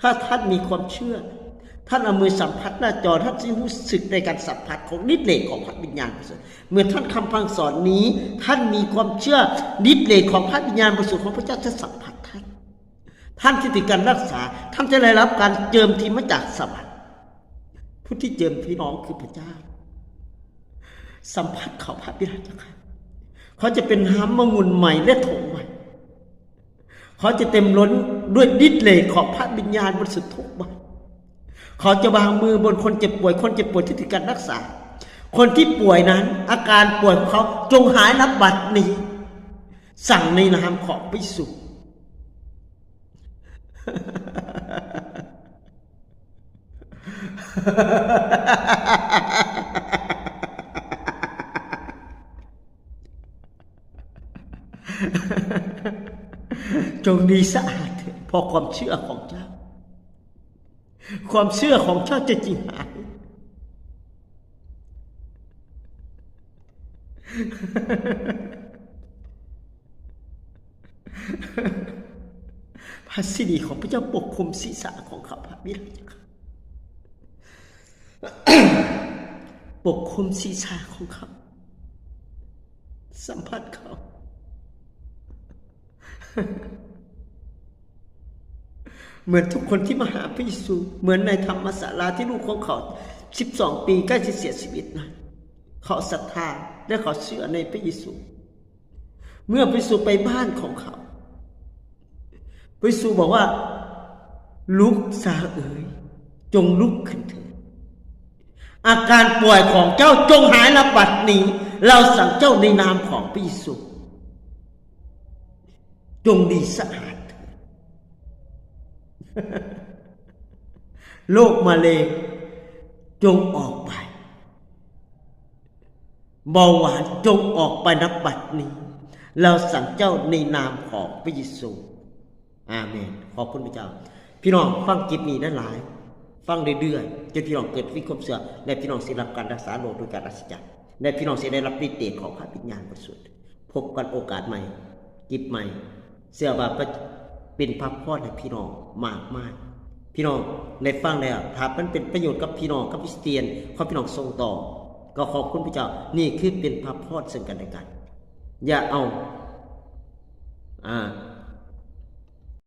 ຖ້າທ່ານມີຄວາມເຊື່ອ, ທ່ານເອົາມືສຳຜັດໜ້າຈໍ, ທ່ານຊິຮູ້ສຶກໃນການສຳຜັດຂອງລິດເດດຂອງພະວິນຍານບໍລິສຸດ. ເມື່ອທ່ານຟັງຄຳສັ່ງສອນນີ້, ທ່ານມີຄວາມເຊື່ອ, ລິດເດດຂອງພະວິນຍານບໍລິສຸດຂອງພະເຈົ້າຈະສຳຜັດທ່ານ. ທ່ານທີ່ຖືກການຮັກສາ, ທ່ານຈະໄດ້ຮັບການເຈິມທີ່ມາຈາກສະຫວັນ. ຜູ້ທີ່ເຈິມພີ່ນ້ອງຄືພະເຈົ້າ. ສຳຜັດເຂົາ ພະບິດາເຈົ້າຂ້າ. ເຂົາຈະເປັນນ້ຳມະງຸ່ນໃໝ່ ແລະ ຖົງໃໝ່. ເຂົາຈະເຕັມລົ້ນດ້ວຍລິດເດດຂອງພະວິນຍານບໍລິສຸດທຸກວັນ. ເຂົາຈະວາງມືບົນຄົນເຈັບປ່ວຍ, ຄົນເຈັບປ່ວຍທີ່ຖືກການຮັກສາ. ຄົນທີ່ປ່ວຍນັ້ນ, ອາການປ່ວຍຂອງເຂົາຈົ່ງຫາຍນັບບັດນີ້. ສັ່ງໃນນາມຂອງພະເຢຊູ. ຈົ່ງດີສະອາດເຖິດ ເພາະຄວາມເຊື່ອຂອງເຈົ້າ. ຄວາມເຊື່ອຂອງເຈົ້າຈະຈິງຫາຍ. ພະສິລິຂອງພະເຈົ້າປົກຄຸມສີສະຂອງເຂົາ ພະບິດາເຈົ້າຂ້າ. ປົກຄຸມສີສະຂອງເຂົາ. ສຳຜັດເຂົາ. ເໝືອນທຸກຄົນທີ່ມາຫາພະເຢຊູ, ເໝືອນໃນທຳມະສາລາທີ່ລູກຂອງເຂົາສິບສອງປີໃກ້ຊິເສຍຊີວິດນັ້ນ, ເຂົາສັດທາ ແລະ ເຂົາເຊື່ອໃນພະເຢຊູ. ເມື່ອພະເຢຊູໄປບ້ານຂອງເຂົາ, ພະເຢຊູບອກວ່າ, ລູກຊາເອີຍ, ຈົ່ງລຸກຂຶ້ນເຖີດ. ອາການປ່ວຍຂອງເຈົ້າຈົ່ງຫາຍນັບບັດນີ້, ລາວສັ່ງເຈົ້າໃນນາມຂອງພະເຢຊູ. ຈົ່ງດີສະອາດເຖີດ. ໂລກມະເຮັງຈົ່ງອອກໄປ. ເບົາຫວານຈົ່ງອອກໄປນັບບັດນີ້. ລາວສັ່ງເຈົ້າໃນນາມຂອງພະເຢຊູ. ອາເມນ. ຂອບຄຸນພະເຈົ້າ. ພີ່ນ້ອງຟັງຄລິບນີ້ຫຼາຍໆ, ຟັງເລື້ອຍໆ, ຈົນພີ່ນ້ອງເກີດມີຄວາມເຊື່ອ ແລະ ພີ່ນ້ອງຊິໄດ້ຮັບການຮັກສາໂລກໂດຍການອັດສະຈັນ ແລະ ພີ່ນ້ອງຊິໄດ້ຮັບລິດເດດຂອງພະວິນຍານບໍລິສຸດ. ພົບກັນໂອກາດໃໝ່, ຄລິບໃໝ່. ເຊື່ອວ່າເປັນພະພອນໃຫ້ພີ່ນ້ອງມາກມາຍ. ພີ່ນ້ອງໄດ້ຟັງແລ້ວ, ຖ້າມັນເປັນປະໂຫຍດກັບພີ່ນ້ອງ, ກັບຄຣິສຕຽນ, ຂໍພີ່ນ້ອງສົ່ງຕໍ່. ກໍຂອບຄຸນພະເຈົ້າ. ນີ້ຄືເປັນພະພອນເຊິ່ງກັນແລະກັນ. ຢ່າເອົາ, ອ່າ,